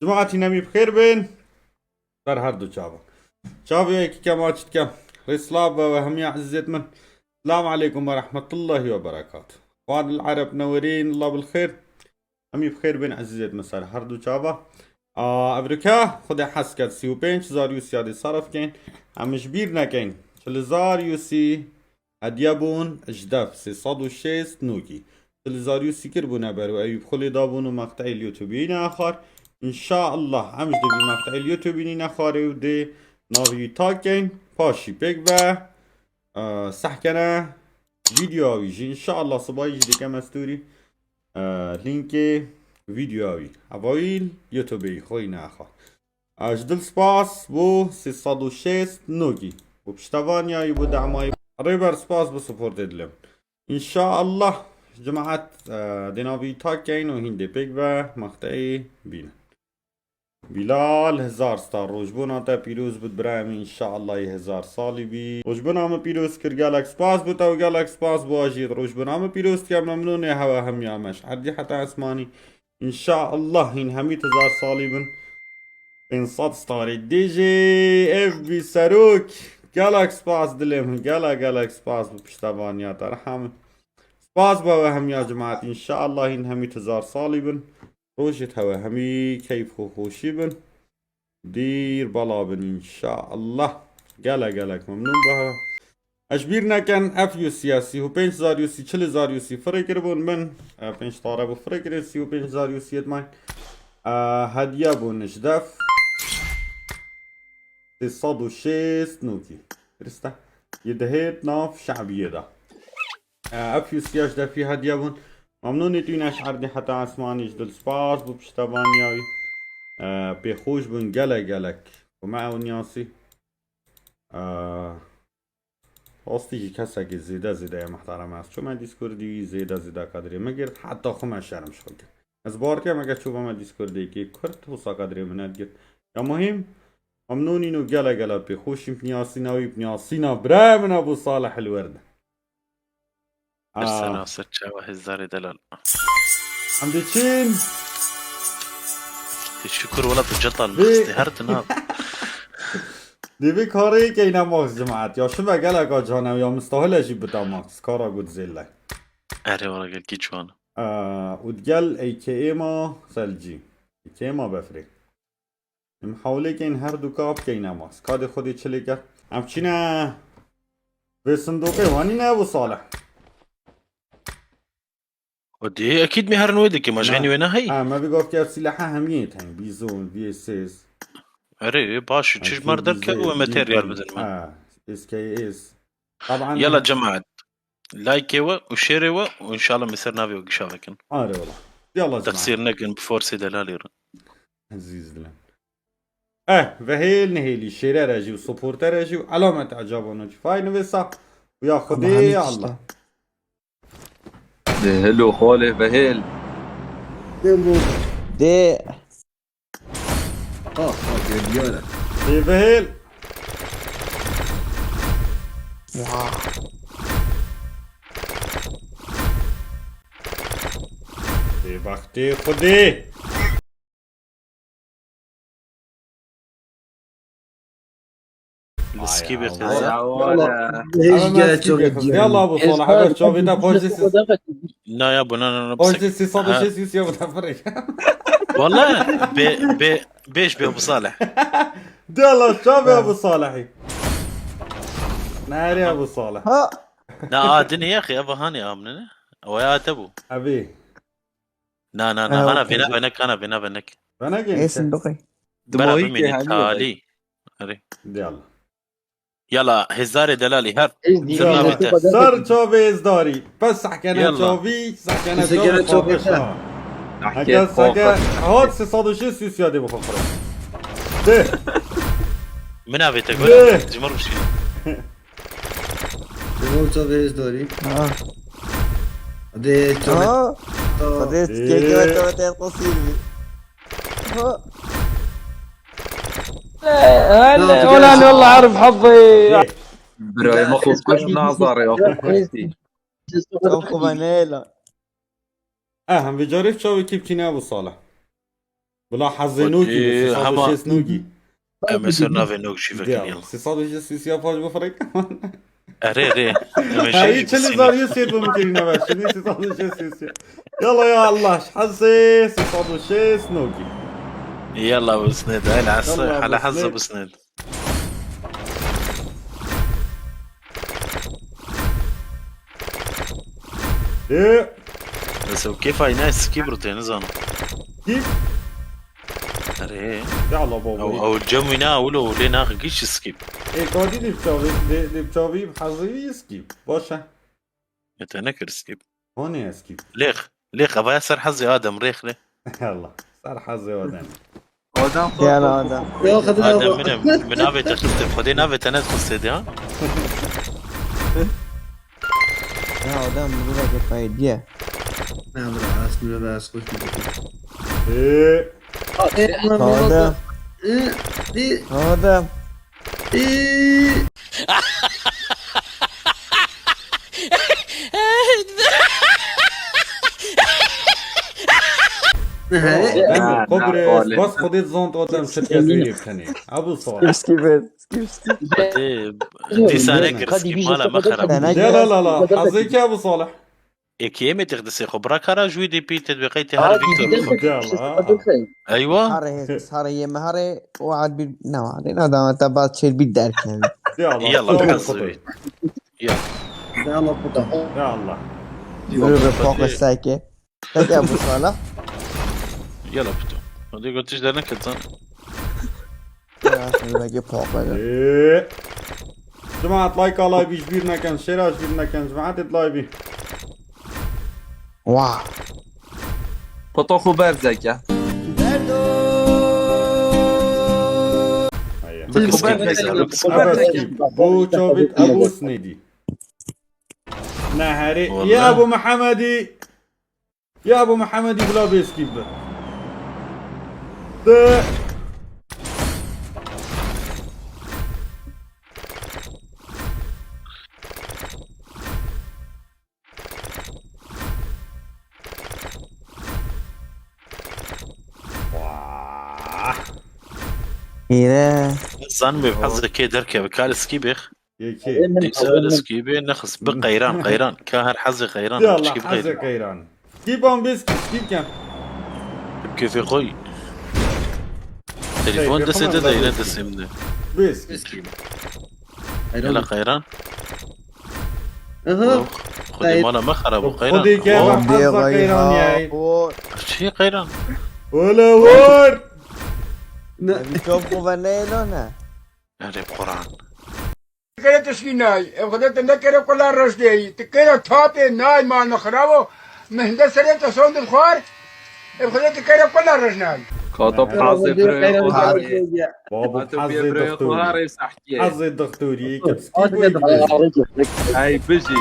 جماعتي نمي بخير بين سر هردو چاوا چاوي كما كم رسلاب وهم عزيت من السلام عليكم ورحمة الله وبركاته. اخوان العرب نورين الله بالخير. همي بخير بين عزيزات مسار هردو چاوا أفريكا خد حسكت 35 زار يوسي هادي صرف كين. هم جبير نكين چل يوسي هديابون اجداف 306 نوكي. چل يوسي كربونا برو ايوب خلي دابون ومقطع اليوتيوبين آخر. إن شاء الله همش دي مقطع اليوتيوبين آخر ودي ناوي تاكين باشي بيك با سحكنا فيديو يجي إن شاء الله صباح يجي كما ستوري. لينكي فيديو اويل يوتيوبي خوينا آخر. اجدل سباس بو 306 نوكي. وبشتفانيا يبو دعماي ريبر سباس بو سبورت دلم. إن شاء الله جماعة دينافي تاكين وهندي بيك با مقطعي بينا. بلال هزار ستار روجبونا تا بيروز بود برايم إن شاء الله هزار صالي بي. روجبونا ما بيروز كر جالك سباس بو تو جالك سباس بو اجيد روجبونا ما بيروز تيا ممنون يا هوا هم يا مش. عدي حتى عثماني. إن شاء الله هين هميت هزار صالي بن. انصاد ستاري دي جي اف بي ساروك. جالك سباس دلم. جالا جالك سباس بو بشتفانيا ترحم. سباس بو هم يا جماعة. إن شاء الله هين هميت هزار صالي بن. روجت هوا همي كيف خوشي بن. دير بلا بن إن شاء الله. جالا جالك ممنون بها. اجبيرنا كان اف يو سياسي هو بينش زار يوسي چل زار يوسي فرق بون من. بينش طارة بو فرق سي و بينش زار يوسي يدماين. هدية بو نجدف 306 نوكي. رستا يدهيت ناف شعبية ده. اف يو سي ده في هدية بون. ممنون توين اشعرني حتى عثماني جدل سباس بو بشتبانياوي. بيخوش بن جلا جلك ومعه نياسي. قصدي كسك زيادة زيادة يا محترم است. شو ما ديسكوردي زيادة زيادة قدري ما قلت حتى خما شرم شو از بارك ما قلت شوف ما ديسكوردي كي كرت وصا قدري من قلت يا مهم ممنونين وجلا جلا بيخوش بنياسي ناوي بنياسينا برا من ابو صالح الوردة. ناصر تشاوه هزاري دلال. عم تشين شكر ولا تجطل هرتنا. دي بي كاري كينا ماكس جماعات يا شو بقالك جانا يا مستاهل اجيب بتاع ماكس كارا جودزيلا. اري والله قال كي جوان. وتقال اي كي اي ما سلجي اي كي ما بفرق. محاولة كاين هر دو كاب كاين ماكس كادي خودي تشليكا عم تشينا في صندوقي واني ابو صالح. ودي اكيد مهر نويدك ما جاني وين هي. ما بيقول كيف سلاحها هميت هين بيزون في اس اس. اري باش تشج مردك وماتيريال بدل ما. اس كي اس طبعا. يلا جماعة لايكيوا وشيريوا وان شاء الله مسير نافي وقشافكن. اري والله يلا جماعة. تقصير نقن بفورسي دلالي. عزيز دلال. وهيل نهيلي شيرة راجي وسبورتر راجي وعلامة اعجاب ونوتيفاي نفسا ويا خدي يا الله. هلو خالي فهيل. دي دي فهيل. دي بختي خدي. السكيب يلا ابو صالح هذا شوف انت بوجي. لا يا ابو لا لا بوجي سي صاد شي سي ابو تفرق. والله بي بي بيش بي ابو صالح. يلا شوف يا ابو صالحي. ناري يا ابو صالح. لا دني يا اخي ابو هاني امننا ويا تبو. ابي. لا لا لا انا بنا بنك انا بنا بنك. بنك ايه صندوقي. تالي. يلا يلا هزاري دلالي هر صار تشوفي ازداري بس حكينا تشوفي حكينا تشوفي حكينا حكينا هون 306 سيادي بخفرة ده من ابي تقول جمر مش شنو تشوفي ازداري ده تشوفي خديت كيكة قصير. هلا ولا والله عارف حظي. براي ما خذ نظر يا اخي. فانيلا. هم بجارف شوي كيف كنا ابو صالح. بلا حظي نوكي ودي بس هما 6 نوكي. ام سر نافي نوك شي فكن. يلا يلا. 606 فاج بفرق. اري اري ام هاي شي چلی بسيني. زار يصير بمكرينا بس شنو 606. يلا يا الله حظي 606 نوكي. يلا ابو سنيد هاي العصا يلا أبو على حظ سنيد. ابو سنيد. ايه. بس وكيف هاي ناس كبرت يا نزانو. كيف؟ اري. يلا بابا. او الجو ولو لينا قيش سكيب. ايه كودي دي بتشاوي دي بتشاوي بحظي سكيب باشا. يتنكر سكيب. هون سكيب. ليخ ليخ ابا ياسر حظي ادم ريخ ليه. يلا صار حظي ودم. آدم. يلا آدم. يا خذ. ادم من نافي تخست خدي نافي تنات خست ها. يا آدم بقولك فايدية. نعم راس بس خوش. ايه. آدم. ايه. آدم. ايه. قبرص بس خديت زونت قدام شركة زوينة بتاني ابو صالح. سكيب سكيب سكيب. دي سانكر سكيب مالا ما خرب. لا لا لا لا حظيك يا ابو صالح. كيما تغدسي خبرك هرا جوي دي بي تدبقيتي هار فيكتور. يلا. ايوه. هاري هاري يما هاري وعد بي نوع هذا ما تبع تشيل بيدار كان. يلا يلا بحظ. يلا. يلا قطع. يلا. يقولوا فوق الساكة لك يا ابو صالح. يلا بتو ودي قلت ايش درنك تزن. لك فوق. ايه جماعة لايك لايبي جبيرنا كان شيرا جبيرنا كان جماعة لايبي. واو. پتو برزکه. هيا. خو سكيب بو تشوفيت ابو سنيدي نهاري يا ابو محمدي يا ابو محمدي بلا بيسكيب ده. واه. إيه. زن بحظ كي دركه بكال سكيب يكي يسال سكيب نخص بقيران قيران كاهر حظي قيران. يلا حظي قيران كيب اون بيسكيب كيب كان كيف خوي تليفون دسي ده دسي من بيسكيب. يلا قيران. اها. خدي مالا ما خرب قيران. خدي كيف حظ قيران يا شي قيران. ولا ور. بيشوفوا فانيلونا. يعني بقران. كده تشكيناي غدت نكره كل الرشدي تكره تاتي ناي ما نخربو مهندس سريت صوند الخوار غدت كره كل الرشناي. کاتب حظ برای خداری. بابا کاتب حظي برای دكتوري خداری سحکیه. حظي الدكتوري ای بجی.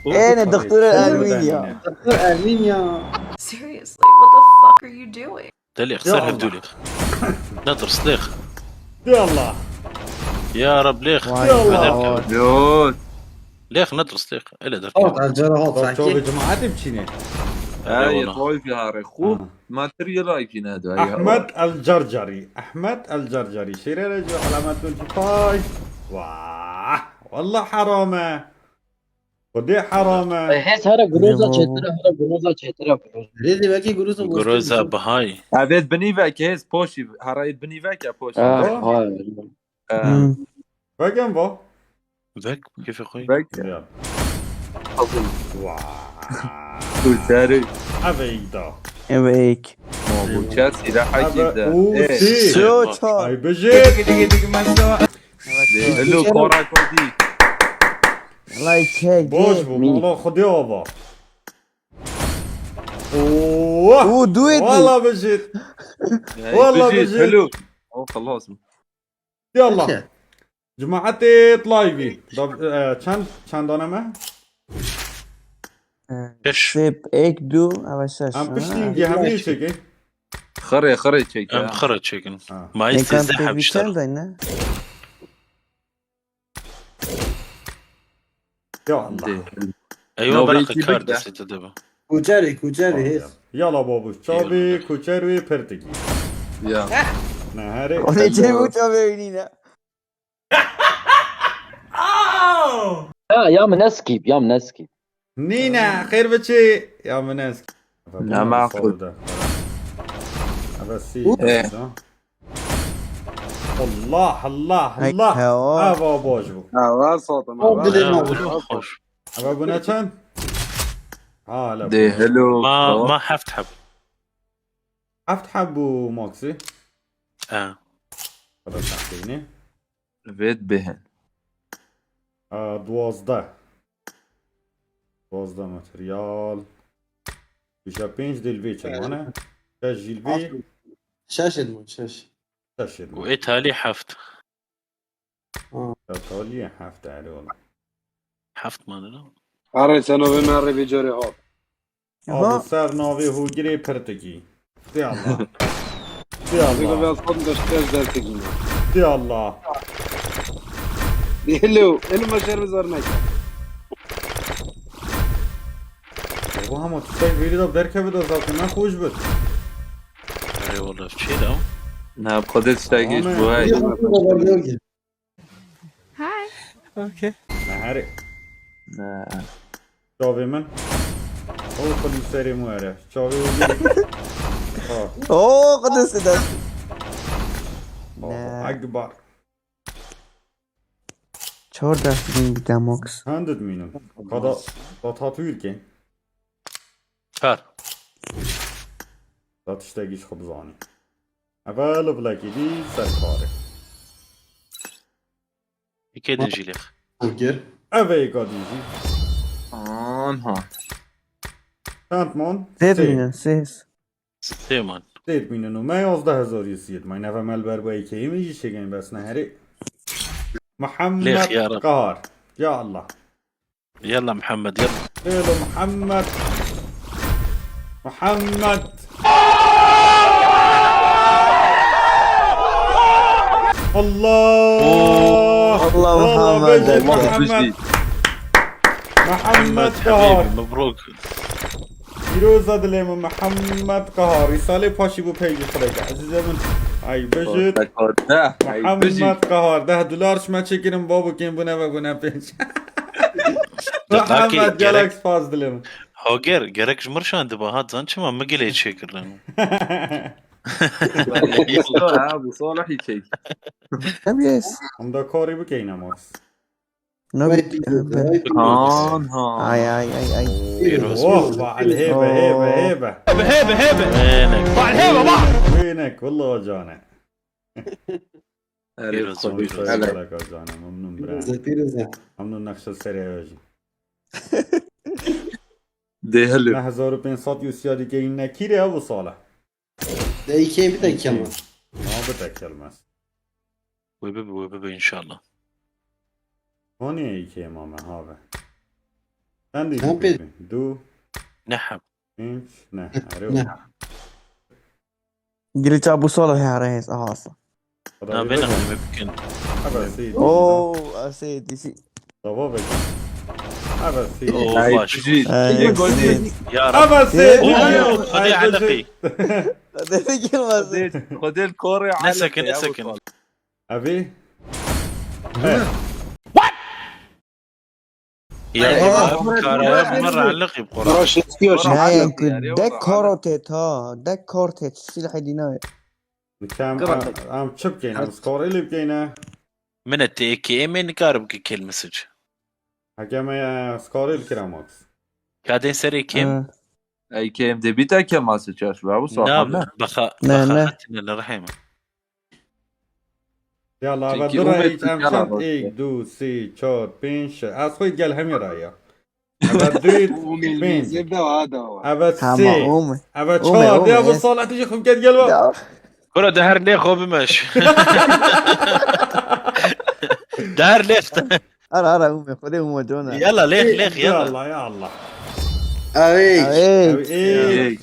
ايه الدكتور الالمانيا. ارمينيا. Seriously, what the fuck are you doing? دليخ سرح بدوليخ ندرس ليخ. يلا. يا رب ليخ. يلا. لوت. ليخ ندرس ليخ إلا درك. شوف جماعة بتشيني. ای طایفی هاره خوب ما لايك نادو. احمد الجرجري احمد الجرجري شير رجل علامات 25. واه والله حرامه خدي حرامه. هز هرا جروزا چترا هرا جروزا چترا. ريدي باكي جروزا. جروزا بهاي. عبید بنی وک هز پوشی هراید بنی وک پوشی. اه فكم بو ذاك كيف اخوي؟ وک. يلا. واه. تو ابيدا. ابيك. مو کسی را حکی ده. اوسي. شو هاي تشار. بجيت. لو كورا كودي. لايك هيك. باش بو والله خدي ابا. اوه. او دو والله بجيت. والله بجيت. حلو. او خلاص. يلا جماعتي طلايبي چند چند دانمه؟ ايش؟ سيب ايك دو او شش. هم پشتینگی همه چگه؟ خره خره چک. ام خرج شكل آه. ما كان يستزحف في اشترى. چند نه؟ يا الله. ايوه لو برق بيجي كارد بده. دابا. كوتشاري كوتشاري هيس يلا بابو چاوي كوچروي پرتگی يا نهاري خدي جيبو تابعينينا لا يا من اسكيب يا من اسكيب نينا خير بچي يا مناسك لا، معقول. بس إيه. الله الله الله هوا. ابا باجبو اه صوت آه، خوش ابا بنا چند؟ اه لا دي هلو ما حفت حب هفت حب وماكسي اه خلاص تحتيني فيت بهن 12 12 ماتريال بيجا بينج ديال بي تشمانه شاش جيل بي شاشة المون شاشة شاش وايطالي حفت ايطاليا حفت عليه والله حفت ما لا اره سنو بما ربي جوري هوب ابو سر ناوي هو جري برتكي يا الله يا الله صوت دشتاش دارتكينا يا الله هلو هلو ما شير بزور بابا هم تشتاق فيديو دا بركه بدا زاكي ما خوش بد اري والله في شيء نعم خدت تاجيش بوهاي نهاري نعم شافي من هو خدي سري مواره شافي هو جري آه. اوه قدس ده الله اكبر چهار دست دماغس 100 مينون قضاء تطوير كين كار لا تشتاقيش خبزاني أفال بلاكي دي سركاري اكيد نجي لك برجر أفي قاديجي آنها سانت سه مینن سه سيمان سيت مينون وما يوزده هزار يسيد ما ينفع مال بربا كي يجي شيء بس نهاري محمد ليخ يا رب. قهار يا الله يلا محمد يلا هلو محمد محمد الله الله والله محمد. بجد والله محمد بجديد محمد قهار حبيبي مبروك فیروز دلیم محمد قهار رساله پاشی بو پیجی خلیک عزیز من ای بجد ده بجي محمد قهار ده دلار شما چکرم بابو کیم بونه و بونه پنج لكن محمد جالکس فاز دلیم هوجر جرك جمرشان دبا هات زان ما مقلي شكر ابو صالح يشيك يس هم دا کاری بکینم ماکس نبي آنها اي اي اي اي فيروز. اوه بعد هيبه هيبه هيبه وينك وينك والله جانا فيروز، فيروز. لك جانا ممنون برا فيروزة ممنون نقش السريع واجي دي هلو 9500 يوسيادي كاين نكيري ابو صالح ده اي كي بدك كمان ما بتاكل مس وبيبي وبيبي ان شاء الله هوني اي كي ماما هذا عندي هم بيد. دو نحب انش نه نه. قلت ابو صالح يا ريس اه اصلا لا بينهم يمكن اوه سيدي سي بابا هذا سيدي اوه هاي باش بجي أي سيدي. يا رب هذا سيدي أوه، خذي علقي خدي الكورة علقي نسكن يا أبو نسكن صالح. ابي يا إمام مرة علقي بقرآن راش كرة ناين علقي يا دك ريوضة، كاروتت ها دك كارتت سلاح ديناي كم ام تشب كاين سكور اللي بكينا من التي كي ام من كارب كل مسج حكم يا سكور الكراموكس كادين سري كيم اي كي ام دي بيتا كم ماسك ابو صالح نعم بخا لا، لا. بخا الرحيمة يلا تشيكي بدر أمي ايك ام تتكلم. شنت ايك دو سي چهار پنج شش. از خود گل همی رایا اول دوید پنج زبده وهذا هو اول هم سه اومه اول أومي، چهار دی أومي. ابو صالح تجي خب گل گل كرة دهر ليه خو بمش دهر ليخ ارى ارى امي خذي امي جونا يلا ليخ ليخ يا يلا الله يا الله اويك اي ايك إيه.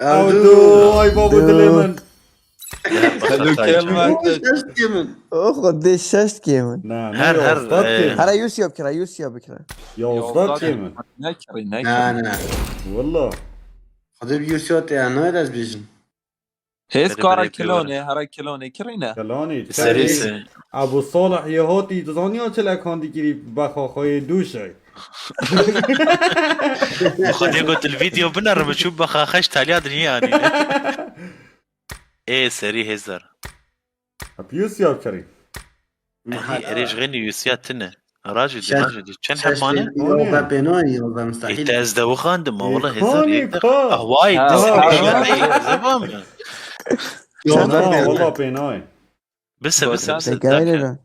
او او دو اي بابو دو. دليمن بخا كلمة شش كيمن خدي شش كيمن نا هر- نا هر، يوزداد إيه. كيمن هلا يوسيا بكرة يوسيا بكرة يوزداد كيمن نكري نا نكري نا والله خدي بيوسيوت يا نويد از بيجن هيس بري كارا بري كلوني هرا كلوني كرينا كلاني سري ابو صالح يهوتي تزانيا چل اكاندي كيري بخاخوي دوشي خدي قلت الفيديو بنر بتشوف بخاخش تالياد يعني ايه سري هزر بيوسيا بكري اريش غني يوسياتنا راجل شاش- راجل كان حمانه يوزا بينوي يوزا انت مستحيل ازدو خاندم والله هزر كوني يقدر كا. هواي آه. زبام يوزا آه، بينوي والله بيناي بس بس بس كمان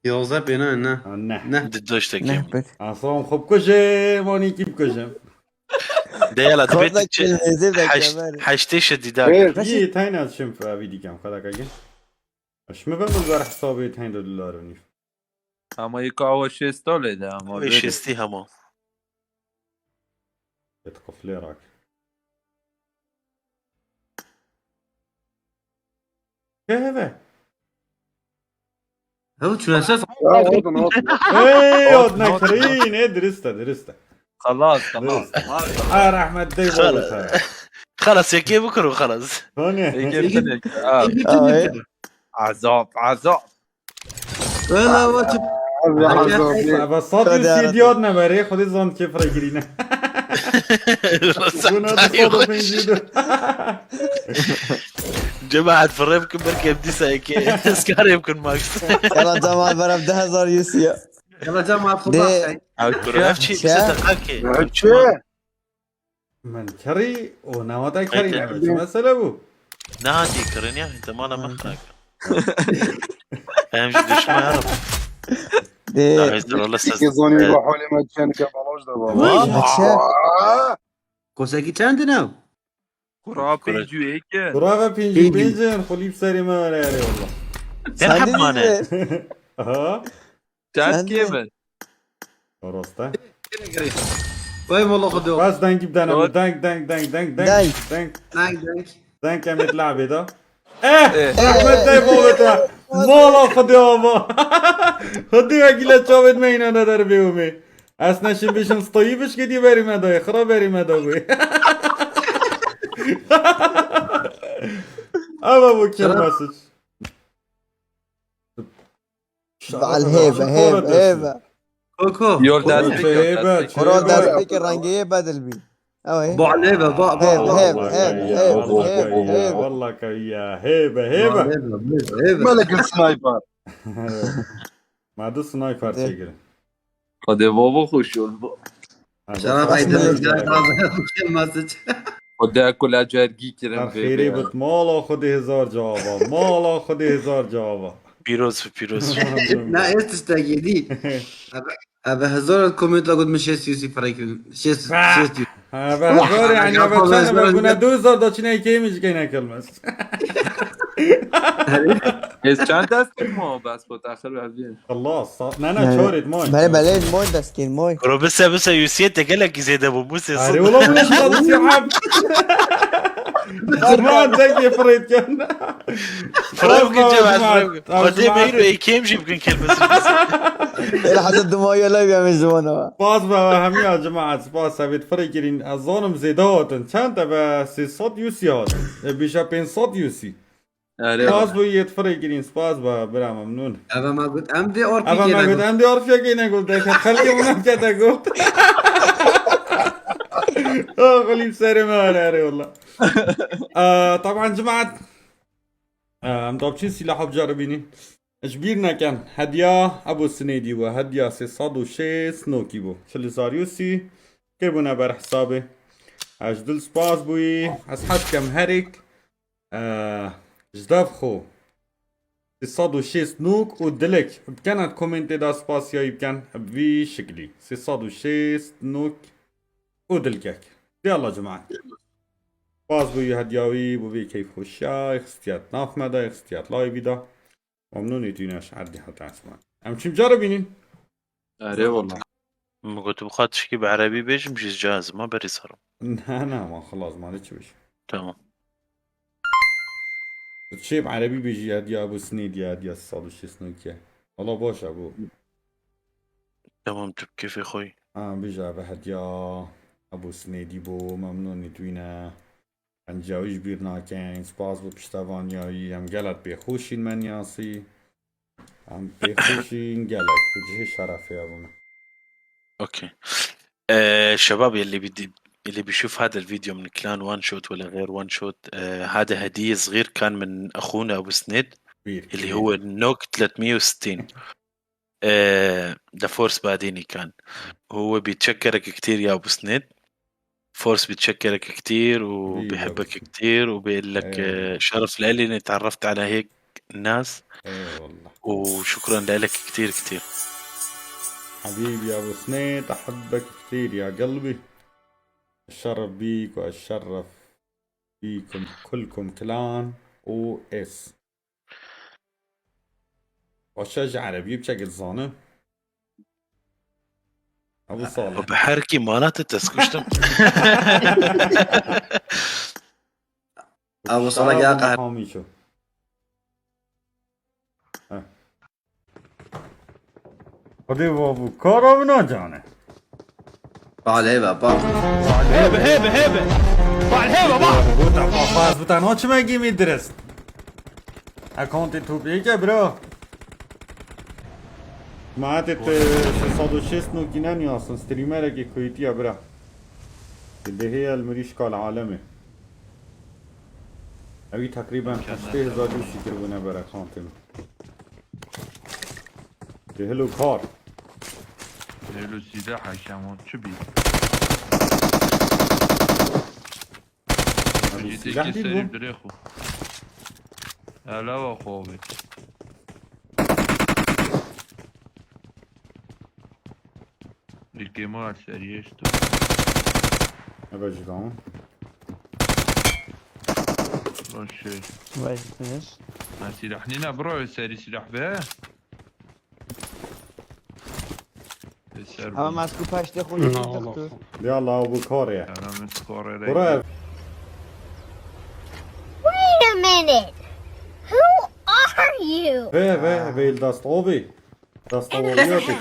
يوزا بينوي نه نه نه ددوشتك نهبط عصام خب كجم ماني كيف كجم ده يلا خذ تبيت لك الزبدة كمان حشتيش الديداك يي تاين شم في فيديو كام خدا كاجي اش ما بمل بار حسابي تاين دولار ونيف اما يكا شيستولي ده اما ايش استيهمو يتقف لي راك كيف هو شو اساس ايه ودنا كرين ايه درسته درسته خلاص خلاص اه رحمة دي خلاص. خلاص يا كيف بكره وخلاص هوني آه، عذاب عذاب لا واتب بس صوتي سيديودنا بري خدي زون كيف رجلينا جماعة فريمكم بركي بديسا هيك سكار يمكن ماكس يلا جماعة برا 10000 يوسيا يلا جماعة دي- خلاص شيء بس دقاقي من كري ونواتا كري مثلا ابو نادي كرنيا انت ما له مخرج فاهم شو ما يعرف دي والله كيزوني يروحوا لي ما كان كبلاش دابا هادشي كوساكي تاندنا كرة بيجو هيك برافو بينجي بينجن خلي بسري ما ولا يعني والله تنحب معنا ها تاعت كيفن راسته وين والله خذوا بس دنك بدنا دنك دنك دنك دنك دنك دنك دانك دانك دنك عم يتلعب ده ايه احمد داي بولتا مالا خدي بابا خدي اجيلا تشاوت ما هنا ندر بيومي اسنا شم بيشم طيبش كدي بري ما داي خرا بري ما داوي ابا ابو كلمة على الهيبة هيبة هيبة كوكو يور داس هيبة كرة دار بيك الرنجية بدل بي أوي بو عليبه بو بو هيبة هيبة هيبة هيبة هيبة والله كوية هيبة هيبة هيبه مالك السنايبر ما دو سنايبر تيجري خدي بابا خوش شرف عيدنا مسج خدي اكل اجرگی كرم خیری بود مالا خودی هزار جوابا مالا خودی هزار جوابا بيروز بيروز لا ايش تشتاقي دي ابا هزار الكومنت لقد مش يوسف فريق شيس شيس هزار يعني بچه بگونه دو هزار دا چینه که میش که نکلمس از چند دست ما بس با تاخر بعدين خلاص نه نه چارید ماي بله بله موي دسكين موي برو بس بس يوسيت قال لك زيد ابو موسى اري والله مش خالص يا عم ما عندك فريد كان فريمكم جماعة خدي ميرو اي كيم جيب كلمة لحد الدماية لا يا مجوانا باز به همی يا جماعة سپاس سوید فرق از ظانم زیده چند تا به 300 یوسی هاتن بیشا 500 یوسی سپاس بو یت فرق گیرین سپاس با برا ممنون ابا ما قلت ام دي اور ابا ما قلت ام دي عارف يا كينا قلت خلي منام كذا قلت اه خلي بسري ما أنا والله طبعا جماعة مطابشين سلاح بجربيني جبيرنا كان هديا ابو السنيدي وهديا سي وشي سنوكي بو شلي صار يوسي كربونا بر حسابي اجدل سباس بوي اسحب كم هرك جداف خو سي وشي سنوك ودلك بكانت كومنتي دا سباس يا بكان بفي شكلي سي وشي سنوك ودلكك يلا جماعة باز بوي هدياوي بوي كيف خوشا اختيات ناف مدا اختيات لايفي دا ممنون يتيناش عدي حتى عثمان ام شي مجربينين اره والله ما قلت بخاطر تشكي بعربي بيش مش جاهز ما بري صار لا لا ما خلاص ما عليك بش تمام تشيب عربي بيجي هدي ابو سنيد يا هدي الصاد وش اسمه والله باش ابو. تمام تب كيف يا اخوي؟ بيجي بهديا ابو سنيدي بو ممنون توينا انجاويش بيرنا كان سباس بو پشتوانیایی هم گلت بخوشین من یاسی هم بخوشین گلت وجه شرفی ابونا. okay. شباب يلي بدي اللي بيشوف هذا الفيديو من clan One Shot ولا غير One Shot، هذا هدية صغير كان من اخونا ابو سنيد كبير اللي هو نوك 360 ده فورس باديني كان هو بيتشكرك كتير يا ابو سنيد. فورس بيتشكرك كتير وبيحبك كتير وبيقول لك أيوة. شرف لإلي اني تعرفت على هيك ناس. ايه والله. وشكرا لك كتير كتير. حبيبي يا ابو سنيد، احبك كثير يا قلبي. اتشرف بيك واتشرف بيكم كلكم clan OS. وشجع عربي بشكل صانع ابو صالح. وبحركي مالات تسكشتم. ابو صالح يا قهر. حامي شو خدي بابو كارا من جانه. بعد هيبه بعد. هيبه هيبه هيبه بعد هيبه بعد باز بتنها چه مگی میدرست اکانت تو بیگه برا معناتها 606 نوكيناني اصلا ستريمر كويتية برا اللي هي المريشكا العالمي ابي تقريبا 8000 شكر بنا برا كانتم هلو كار. هلو سلاح كمان شو بي؟ أبي جيتي سلاح كي دي سريب بو. دريخو هلا واخوي. الكيمات سريشتو. ابا جدعان. باشه. باش. ما سلاح نينا برو سري سلاح به. اما مسکو پشت خودی دکتر. يلا ابو كار يا انا متكوري. برا. Wait a minute. Who are you? في في في الدستوبي دستوبيوتي.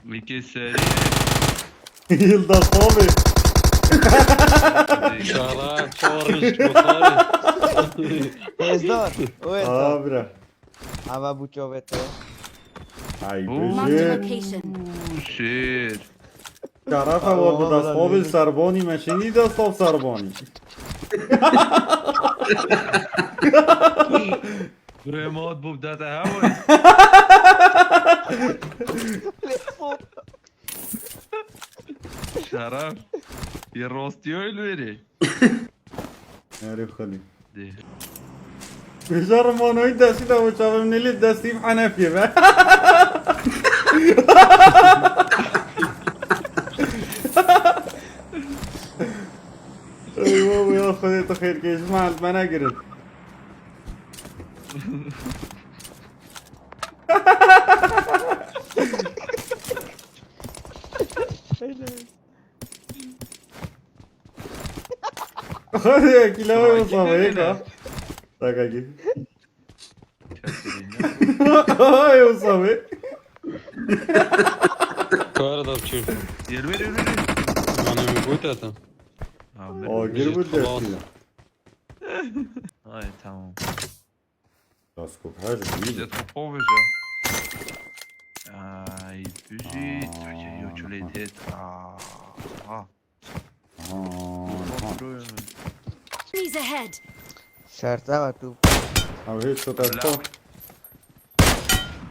لكي سري. الدستوبي. شارع شورج بخاري. ازدار او اه ازدار. برا. اما بوچاوته. هاي Marked a بجد. location. شيت. شرف ابو دستوبي سرباني ماشيني دستوب سرباني. ريموت بوب داتا هاوي. شرف يا روستيو الويري. عارف خلي دي. بجر مانوي دستي دا وشاف من اللي دستي بحنفية بقى. ايوه يا خذي خير كيش مع المناقر. خذي كيلو وصابيك تاكاكي هاي وصابي. كار ضرب شيل. يا الويري الويري. انا موجود. اه قربوا الدستي. هاي تمام. لاسكوب حاجة جديدة. جات بروفيجا. اي بيجي يا تشوليتيت اه اه. آه. Enemies ahead. شرطه و تو. او هيك لا. تطفى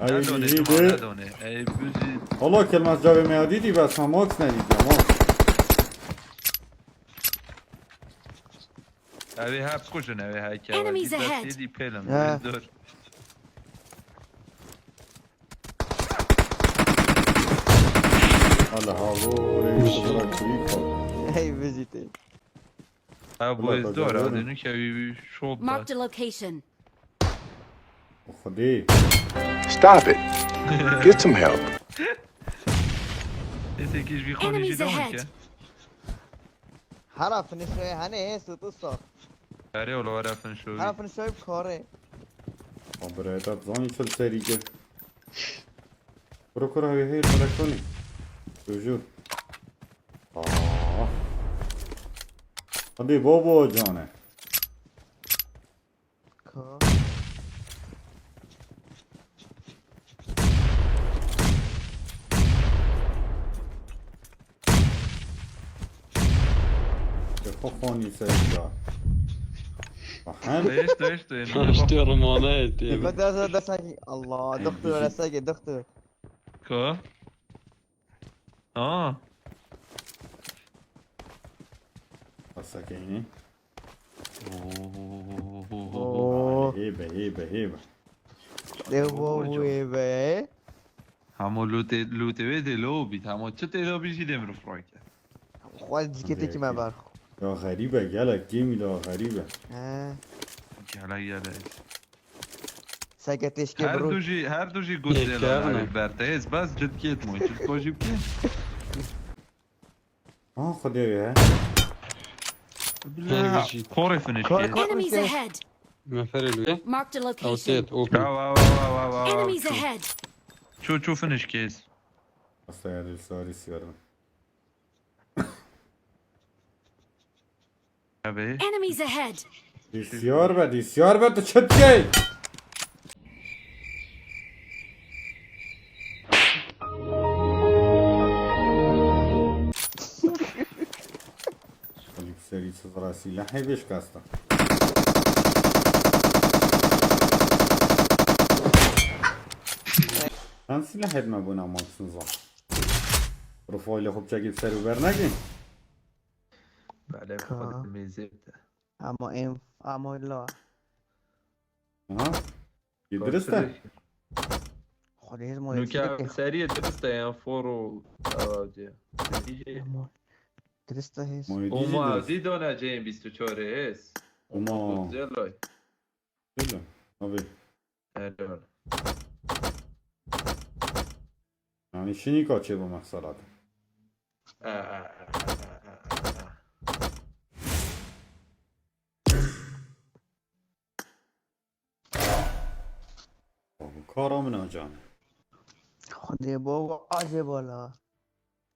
اي ندونه بيجي. جماعة، ندونه اي بيجي. والله كلمة جاوب ما بس ما ماكس نديد يا ماكس. ابي هاب كوشن ابي هاي كا Enemies ahead. دي بيلم. آه. دور. هلا هاو ريش ای ویزیته. ابو والله الدور تجربة. هذا نكا شوط. Marked a location. خدي. Stop it. Get some help. انت كيش بيخوني Enemies جدونك ahead. هر فنشوی هنه سو تو ساخت. اره ولا ورا فنشوي. هر فنشوی کاره. برایتا زانی چل سری که برو كره هي البلكوني توجور. آه هذه بابا جانه. خوني سيدا. ليش ليش اشتري رمانات. الله دكتور ولا ساقي دكتور. كو اه ساكيني. اوه هيبة هيبة هيبة. هيبة. همو لوتي لوتي بيتي لوبي همو چه لوبي شي دمرو فراك. خوال جيكيتي ما بعرف. يا غريبة يلا جيمي لا غريبة. يلا يلا. ساكتش هر كبرو. دوجي هر دوجي گوزيلا برتهز بس جد كيت مو جد كوجي بكي. اه خدي كوري فينيش. Enemies ahead. ما Marked a او location. تيت اوبن. واو واو واو واو. Enemies ahead. شو شو فينيش كيس. اصلا سوري سوري. ابي Enemies ahead. ديسيار با ديسيار با تشتكي. خليك سري راسي لا حيبش كاستا. هنسي لحد ما بونا ماكس نظام بروفايل خوب چگی سر و برنگی. بله خود ميزه. اما ام اما لا. ها درسته. خود هز مو نو سريع درسته يا فورو درسته هز. وما زيدونا جيم 24 اس. وما زيلوي. يلا ابي. هلو. يعني شنو كاتشي بمحصلات. کارا من جانه. خود بابا عجب بالا.